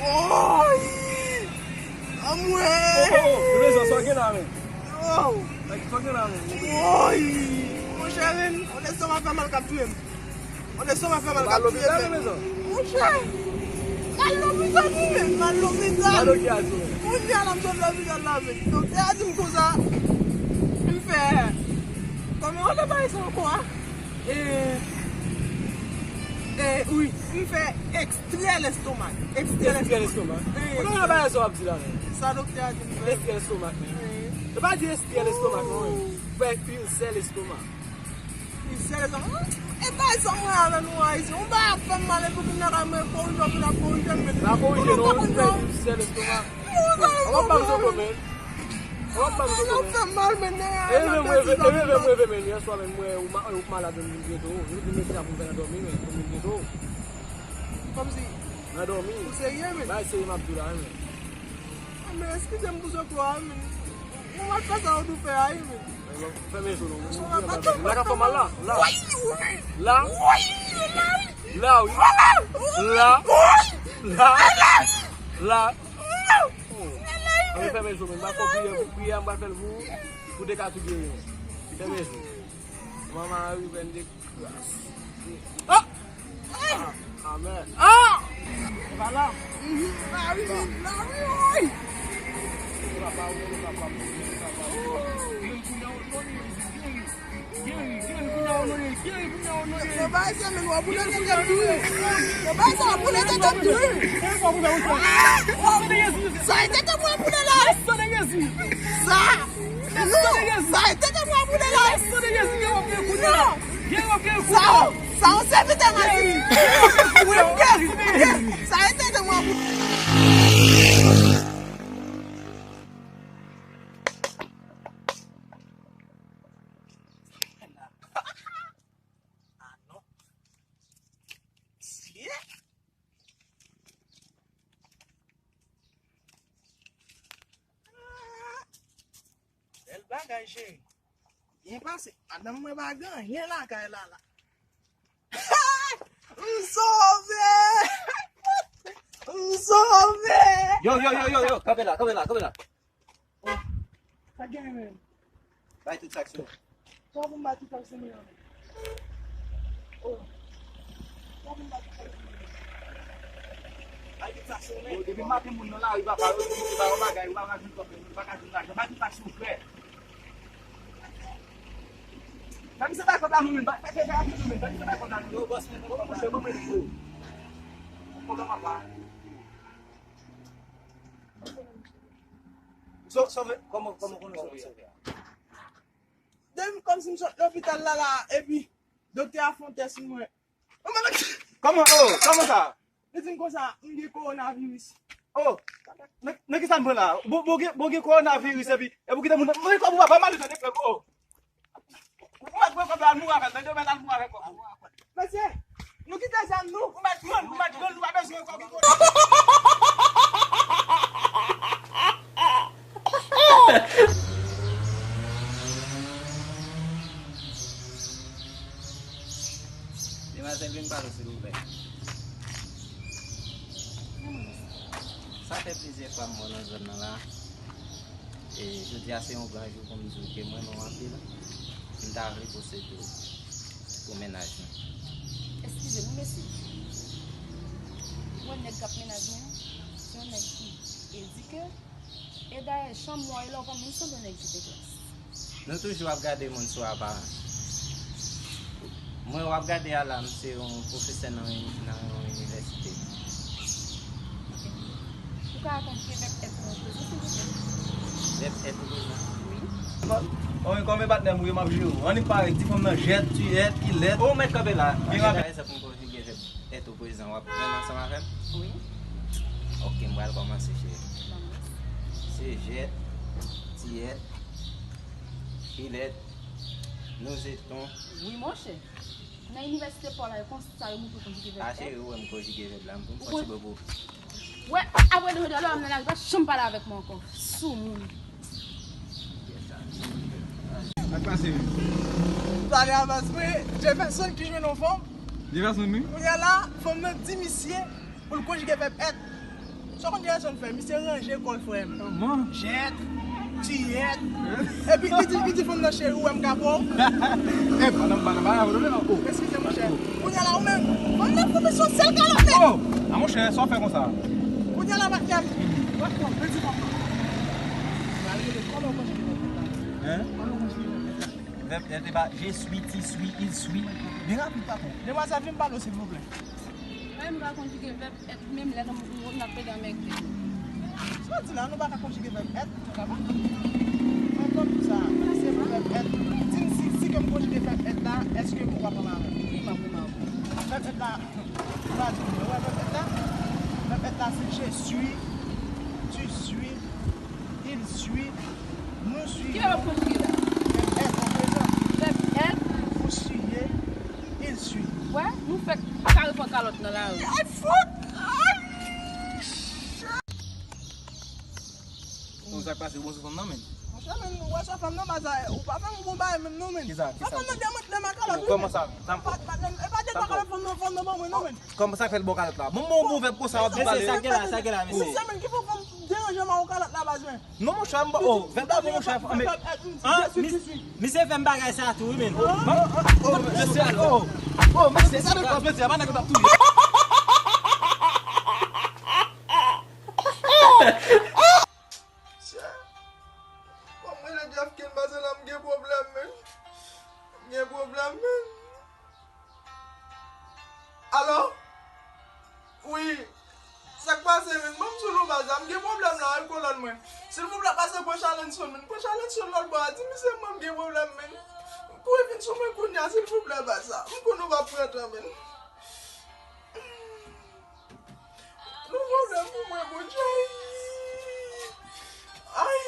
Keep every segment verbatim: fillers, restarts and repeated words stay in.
Oy! Anmwey! Oh, oh, oh, Lorenzo, sa w gen la, men? Oh! Sa w gen la, men? Oy! Monchè, men, yon lèstonma fè mal k ap touye m. Yon lèstonma fè mal k ap touye m, men. Ou al lopital, Lorenzo? Monchè! M al lopital, wi, men, m al lopital. Sa doktè a di w, men? Kounye a la, m sot lopital la, men. Doktè a di m konsa, m fè, kòman w ap rele bagay sa ankò a? E, e, wi, m fè ekstrè lestomak. Ekstrè lestomak. Ekstrè lestomak. Wi. Ou konn bagay sa w ap di la, men? Sa doktè a di m fè. Ekstrè lestomak, men. Wi. Yo pa di ekstrè lestomak, non, men. Fè ilsè lestomak. Ilsè lestomak? E bagay sa mwen avè nou Ayisyen. Yon bagay ap fè m mal epi pou m nan kay mwen korije, pou l ap korije m, men. La korije, non, fè ilsè lestomak. Ou pa konn sa w ap fè, men. Ou pa konn sa w ap fè, men. Sa fè m mal, men. E reve m reve, e reve m reve, men. Yè swa, men, mwen, ou ma-, ou malad, men, m vin gete w. Ou vin mete sa pou m fè nan dòmi, men, pou m vin gete w. Kòmsi? Nan dòmi. Ou serye, men? Bagay serye m ap di w la, men. Ah, men eskize m pou sekou a, men. Ou mal fè sa ou dwe fè a, men. Fèmen je w non. Ou la ka fè mal la. La. La. La, wi. La. La. La. Ann fèmen je w, men. M pa fè w priye, priye a, m pral fè l pou ou. Pou de ka tou geri. Fèmen je w. Manman a wi, vennde. Ah! Ah! Amèn. Ah! E pa la. Mhm. La wi, la wi, wi. E pa pa ou, e pa pa ou, e pa pa ou. Geri, geri, geri, geri, geri, geri, geri, geri, geri, geri. Yo bay sa, men w ap boule tete m tou. Yo bay sa, w ap boule tete m tou. Sa e tete m w ap boule la. Sa! Non, sa e tete m w ap boule la. Non. Sa, sa yon sèvitè Masisi. Wi, wi, wi. Sa e tete m w ap boule. Ah, non. Tiye. Bèl bagay, cheri. Byen pase. Madanm mwen pa gen anyen lakay la, la. M sove! M sove! Yo, yo, yo, yo, yo, kanpe la, kanpe la, kanpe la. Oh, sa gen menm? Bay tout sa k sou ou. Sa pou m bay tout sa k sou mwen an? Oh. Sa pou m bay tout sa k sou mwen an? Bay tout sa k sou mwen. Oh, depi maten moun nan lari, papa, yo di se pa yon bagay, ou pa ka jwenn kòb, ou pa ka jwenn lajan. Bay tout sa k sou ou, frè. Fè misye bay kòb la non, men. Fè, fè, fè, fè, fè, fè misye bay kòb la non. Yo, bòs, men, men, men, men, men, men. Kòb la, papa. So, so, kòman, kòman, kòman, kòman, kòman, kòman, kòman, kòman, Depi kòmsi m sot lopital la, la, epi doktè a fè yon tès sou mwen. Kòman, oh, kòman sa? Li di m konsa, m gen kowonaviris. Oh, nan, nan ki sa n pran la? Bon, bon, gen, bon, gen kowonaviris, epi, epi w kite moun nan, mwen kòb ou pa, pa mal, tande, frè m, oh. Ou mèt pran kòb la, al mouri avè l, tande, ou mèt al mouri avè kòb ou. Mesye, nou kite zam nou. Ou mèt pran l, ou mèt pran l, nou pa bezwen kòb ou. Demwazèl, vin pale, silvouplè. Sa fè plizyè fwa m wè w nan zòn nan la. E jodi a se yon gran jou pou m di w ke m renmen w anpil. M ta vle posede w pou mennaj mwen. Eskize m, wi, mesye. Ou wè nèg k ap mennaj mwen an, se yon nèg ki edike. E dayè, jan m wè w la, ou pa menm sanble yon nèg ki gen klas. Nou toujou ap gade moun sou aparans. Mwen, w ap gade a la, m se yon pwofesè nan yon, nan yon inivèsite. Ok. Ou ka akonpanye vèb èt mwen prezan, silvouplè? Vèb èt ou prezan? Wi. Bon, kòm e patnè m ou ye, m ap jere w. Annik parèt, ti fanm nan jèt, ti èt, il èt. Ou mèt kanpe la. Gen rapè. Konjige vèb èt ou prezan, w ap jwenn ansanm avè m? Wi. Ok, m pral kòmanse, cheri. Kòmanse. Se jèt, ti èt, il èt, nous étions. Wi, monchè. Nan inivèsite pa w la, e konsa yo montre w konjige vèb èt. A, cheri, ou wè m konjige vèb la, m pou m fè yon ti bobo. Wè, apre de jodi a, lè w wè m nan lari, pa janm pale avèk mwen ankò. Soumoun. Sa k pase, wi? Pale avans, wi. Jefferson ki jwenn yon fanm. Jefferson, wi. Kounye a la, fanm nan di misye pou l konjige vèb èt. Sa w konn ki rezon l fè? Misye ranje kò l, frè m. Manjèt, tiyèt. Epi li di, li di fanm nan, cheri, ou wè m ka pran w? Eh, pa nan, pa nan, pa nan, pa nan, oh. Eskize, monchè. Kounye a la, ou menm, fanm nan fout misye yon sèl kalòt nèt. Oh! A, monchè, sa w fè konsa? Kounye a la, Matya, Matya, li di fanm nan. Malgre kòman w konjige vèb la? Hein? Kòman w konjige vèb la? Vèb èt, e pa je suis, tu suis, il suit. Byen rapid, patwon. Demwazèl, vin pale w, silvouplè. Mwen, m pa konjige vèb èt, menm lè n, n ap pede anmègde. Sa w di la, nou pa ka konjige vèb èt? Nou ka pa? Mwen konn pou sa. Se pou vèb èt. Di m si, si ke m konjige vèb èt la, èske ou p ap ann avè m? Wi, m ap ann avè w. Vèb èt la, ou pa di m, ou wè vèb èt la? Vèb èt la, se je suis, tu suis, il suit, nous suivons. Ki vèb konjige la? Vèb èt, an prezan. Vèb èt. Vous suivez, il suit. Wè, nou fèk kare pran kalòt nan lari. Ay, fout! Ay! Bon, sa k pase, ou bon sou fanm nan, menn? Monchè, menn, ou wè sou fanm nan, baz, ou pa fè m bon bagay menm non, menn. Kisa, kisa? Fanm nan demonte nan kalòt, wi. Kòman sa? Pa, pa, e pa de kalòt fanm nan, fanm nan ban mwen non, menn. Kòman sa fè l bon kalòt la? Bon, bon, bon, vèb konsa, w ap di pale. Mesye, sa gen la, sa gen la, mesye. Mesye, menn, ki fè fanm deranje m a yon kalòt la, baz, menn. Non, monchè, m, oh, vèb la bon, monchè, men, ah, mi-, misye fè m bagay sa tou, wi, men. Oh, oh, mesye, oh, oh, mesye, sa de kòz, mesye, pa nèg yo t ap touye. Mesye, kòm mwen le Jeff Ken pase la, m gen pwoblèm, men. M gen pwoblèm, men. Alo? Wi. Sa k pase, menn? Ban m sou nou, baz, la. M gen pwoblèm la, wi, kolòn mwen. Silvouplè, pase pran Chalenson, menn. Pran Chalenson lòt bò a. Di misye mwen m gen pwoblèm, menn. Kouri vin sou mwen kounye a, silvouplè, baz, la. M konn ou p ap pran tan, menn. Nou pwoblèm pou mwen, Bondye. Ay,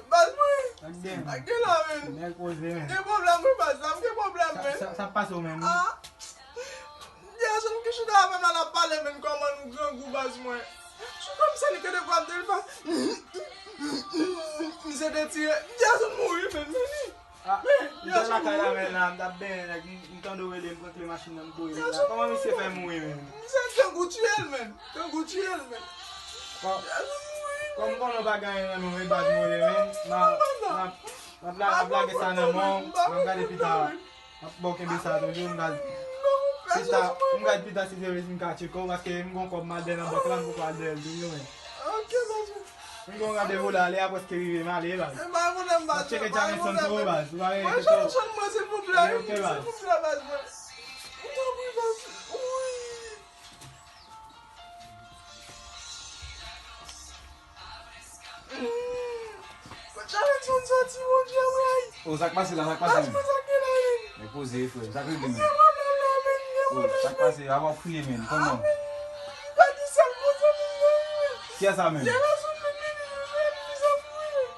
baz mwen. Sa k gen? Sa k gen la, menn? Nèg poze, menn. Gen pwoblèm, wi, baz la. M gen pwoblèm, menn. Sa, sa, sa pase w menm? Ah. Jason ki chita avè m la, n ap pale, menn, kòman nou grangou, baz mwen. Sou kòm se li ke de vwa m te li pa. Misye te tire. Jason mouri, menn, menn. Ah, m te lakay la, men la, m t ap benyen, nèg, m, m tande w rele m, pran kle machin nan, m kouri la. Kòman misye fè mouri, menn? Misye grangou tiye l, menn. Grangou tiye l, menn. Kòm, kòm konnen w pa gen anyen nan men w, e baz mwen ye, menn. M a, m a, m ap la, m ap lage sa nan men w, m ap gade pita. M ap ba w kenbe sa toujou, m pral, pita, m pral pita si Dieu veut m ka tcheke w, paske m gon kòb m al dèyè nan bank la, m poko al dèyè l toujou, menn. Ok, baz mwen. M gon randevou la, lè a prèske rive, m ale, baz. E pa pwoblèm, baz. M ap tcheke Chalenson pou ou, baz. Ou pa gen kèk chòt mwen, silvouplè, wi, silvouplè, baz mwen. M tanpri, baz. Wi. Kot Chalenson soti, Bondye, wi. Oh, sa k pase la, sa k pase, menn? Baz mwen, sa k gen la, menn? Nèg poze, frè. Sa k regle, menn? M gen pwoblèm la, menn, m gen pwoblèm. Oh, sa k pase? Avan w ap kriye, menn. Kòman? Ah, menn, m pèdi sèl bon zanmi m nan, wi, menn. Kiyès sa menm? Jason, menn, menn, menn, Jason mouri, menn.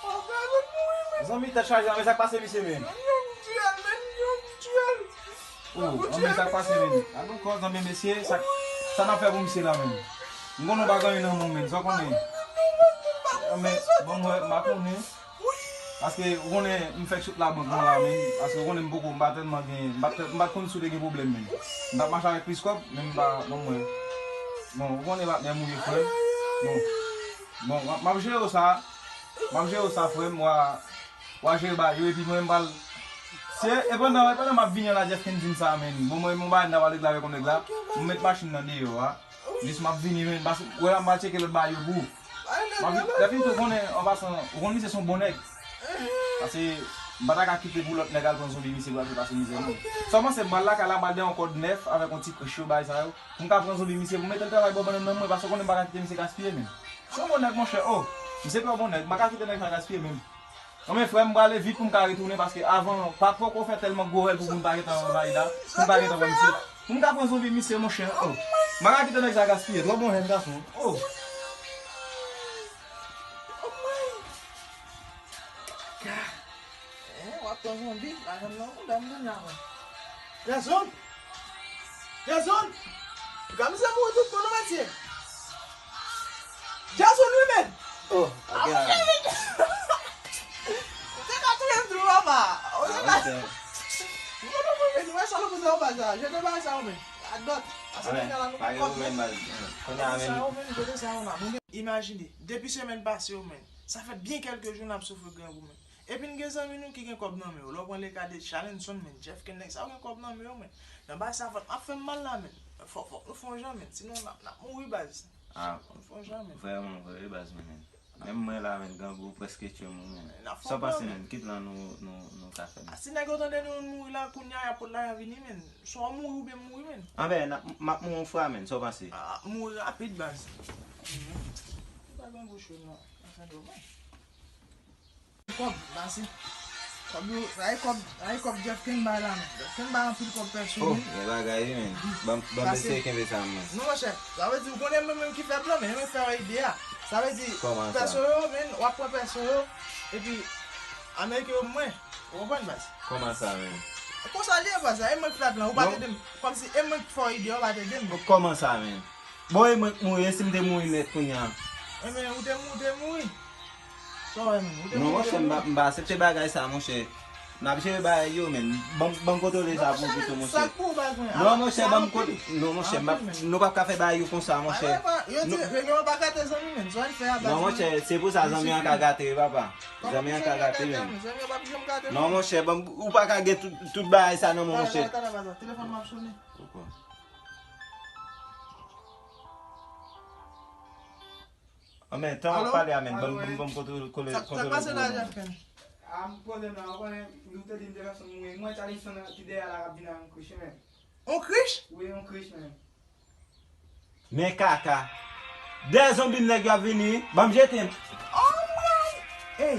Oh, Jason mouri, menn. Zanmi, tèt chaje, men sa k pase, mesye, menn? Yon tiyèl, menn, yon tiyèl. Oh, anben, sa k pase, menn? Gad yon kòz, anben, mesye, sa, sa n ap fè pou misye la, menn? M konnen w pa gen anyen nan men w, menn, sa w konnen? Anben, bon, mwen, m pa konnen. Paske ou konnen m fèk sot labank mwen la, menn. Paske ou konnen m poko, m pa tèlman gen, m pa t, m pa t konn si w te gen pwoblèm, menn. M t ap mache avèk plis kòb, men m pa, bon, mwen. Bon, ou konnen patnè m ou ye, frè m. Bon, bon, m ap, m ap jere w sa. M ap jere w sa, frè m. W a, w a jere bagay yo, epi mwen, m pral, se, e pandan, e pandan m ap vini an la, Jeff Ken di m sa, menn. Bon, mwen, m gon bagay m t ap al regle avèk yon nèg la. M met machin nan deyò a. Jis m ap vini, men, paske, wè la, m al tcheke lòt bagay yo pou ou. M ap vin, lè fini tou, konnen, an pasan, ou konn misye se yon bon nèg. Paske, m pa ta ka kite pou lòt nèg al pran zonbi misye pou al fè pase mizè, non. Sèlman se m pral lakay la, m pral dèyè yon kòd nèf avèk yon ti krèch yo, bagay sa yo. Pou m ka pran zonbi misye, pou m mete l travay bò bannann nan mwen, paske ou konnen m pa ka kite misye gaspiye, menn. Se yon bon nèg, monchè, oh. Misye pi yon bon nèg, m pa ka kite nèg sa gaspiye, menn. Anben, frè m, m prale vit pou m ka retounen, paske avan, pa poko fè tèlman gwo rèl pou moun pa gentan anvayi la, pou m pa gentan wè misye. Pou m ka pran zonbi misye, monchè, oh. M pa ka kite nèg sa gaspiye, twò bon jèn gason, oh. Eh, w ap pran zonbi, pa janm nan kontan m nan. Jason! Jason! Gade misye mouri tout bon non, mesye. Jason, wi, menn! Oh, ok. Ou te ka touye m tou, papa. Ou te ka. Ah, ok. Ou konn mwen, men, ou wè sa nou poze anba sa. Je te bay sa, ou, men. Adòt. Sa nèg la nou pa gen pwoblèm baz. Kounye a menm. Kote sa yo menm, kote sa yo la? Nou gen, imajine, depi semèn pase yo menm, sa fè byen kèlke jou n ap soufri grangou menm. Epi n gen zanmi nou ki gen kòb nan men yo. Lè w pran le ka de Chalenson menm, Jeff Ken, nèg sa yo gen kòb nan men yo menm. Nan baz sa fòk ap fè m mal la menm. Fòk, fòk nou fè yon jan menm. Sinon n ap, n ap mouri baz. Fòk nou fè yon jan menm. Vrèman vre wi baz mwen menm. Menm mwen la menm, grangou prèske tye m wi menm. Sa w panse menm, ki plan nou, nou, nou ka fè menm? Si nèg yo tande nou mouri la, kounye a y ap pot lajan vini menm. Swa w mouri oubyen m mouri menm. Anben, n ap, m ap mouri yon fwa menm, sa w panse? Ah, mouri rapid baz. Ou pa gen bouch ou non. Anfen dòman. Kòb, basi. Kòb yo, sa e kòb, sa e kòb Jeff Ken bay la menm. Jeff Ken bay anpil kòb pèso menm. Oh, gen bagay wi menm. Ban m eseye kenbe sa mwen. Non monchè, sa vle di ou konnen mwen menm ki fè plan, men mwen fè ide a. Sa vle di pèso yo menm, w ap pran pèso yo, epi Ameriken yo mwen. Ou konprann baz? Kòman sa menm? Konsa li ye baz, e mwen ki fè plan, ou pa t ede m. Kòmsi e mwen ki fè ide a, ou pa t ede m. Kòman sa menm? Bon, e mwen k mouri, e si m te mouri nèt kounye a? Enben, ou te mouri, ou te mouri. Sa w wè menm, ou te mouri, ou te mouri. Non monchè, m pa, m pa aksepte bagay sa monchè. N ap jere bagay yo menm. Ban m, ban m kontwole sa pou ou pito monchè. Non monchè, ban m kontwole. Non monchè, m p ap, nou p ap ka fè bagay yo konsa monchè. Yo di, regleman pa gate zanmi menm. Sa w fè a baz? Non monchè, se pou sa zanmi an ka gate wi papa. Zanmi an ka gate menm. Non monchè, ban m, ou pa ka gen tout, tout bagay sa nan men monchè. Telefòn m ap sonnen. Anben, tan w ap pale a menm, ban m, ban m kontwole. Sa k pase la Jeff Ken? A m poze m la, ou konnen, nou te di m te fè son mouri. Mwen Chalenson ki dèyè la k ap vin ak yon krich menm. Yon krich? Wi, yon krich menm. Men kaka. Dèyè zonbi m nèg yo ap vini, ban m jete m. Oh my! Ey,